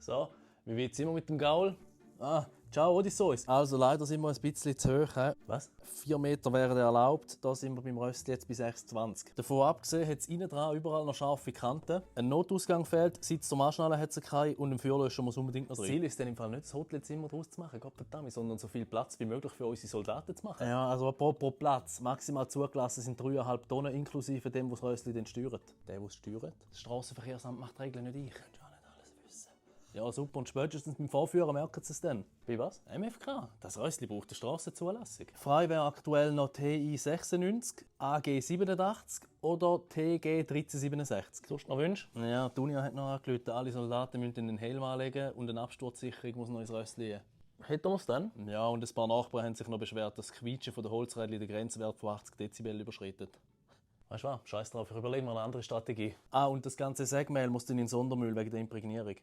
So, wie wird's immer mit dem Gaul? Ah, ciao Odysseus. Also leider sind wir ein bisschen zu hoch. Was? 4 Meter wären erlaubt, da sind wir beim Röstli jetzt bei 6,20. Davon abgesehen hat es innen dran überall noch scharfe Kanten. Ein Notausgang fehlt, Sitz zum Anschnallen hat es keinen und ein Feuerlöscher muss unbedingt noch Das drin. Ziel ist dann im Fall nicht, das Hotelzimmer draus zu machen, Gottverdammt, sondern so viel Platz wie möglich für unsere Soldaten zu machen. Ja, also pro Platz. Maximal zugelassen sind 3,5 Tonnen inklusive dem, was das Röstli dann steuert. Der es steuert? Das Strassenverkehrsamt macht die Regeln nicht ich. Könnt ja nicht alles wissen. Ja super, und spätestens beim Vorführen merken sie es dann. Bei was? MFK. Das Rössli braucht eine Strassenzulassung. Frei wäre aktuell noch TI 96, AG 87 oder TG 1367. Sonst noch Wünsche? Ja, die Uni hat noch angerufen, alle Soldaten müssen den Helm anlegen und eine Absturzsicherung muss noch ins Rössli gehen. Hätten wir es dann? Ja, und ein paar Nachbarn haben sich noch beschwert, dass das Quietschen von der Holzrädchen den Grenzwert von 80 Dezibel überschreitet. Weißt du was? Scheiß drauf, ich überlege mir eine andere Strategie. Ah, und das ganze Sägmehl muss dann in den Sondermüll wegen der Imprägnierung.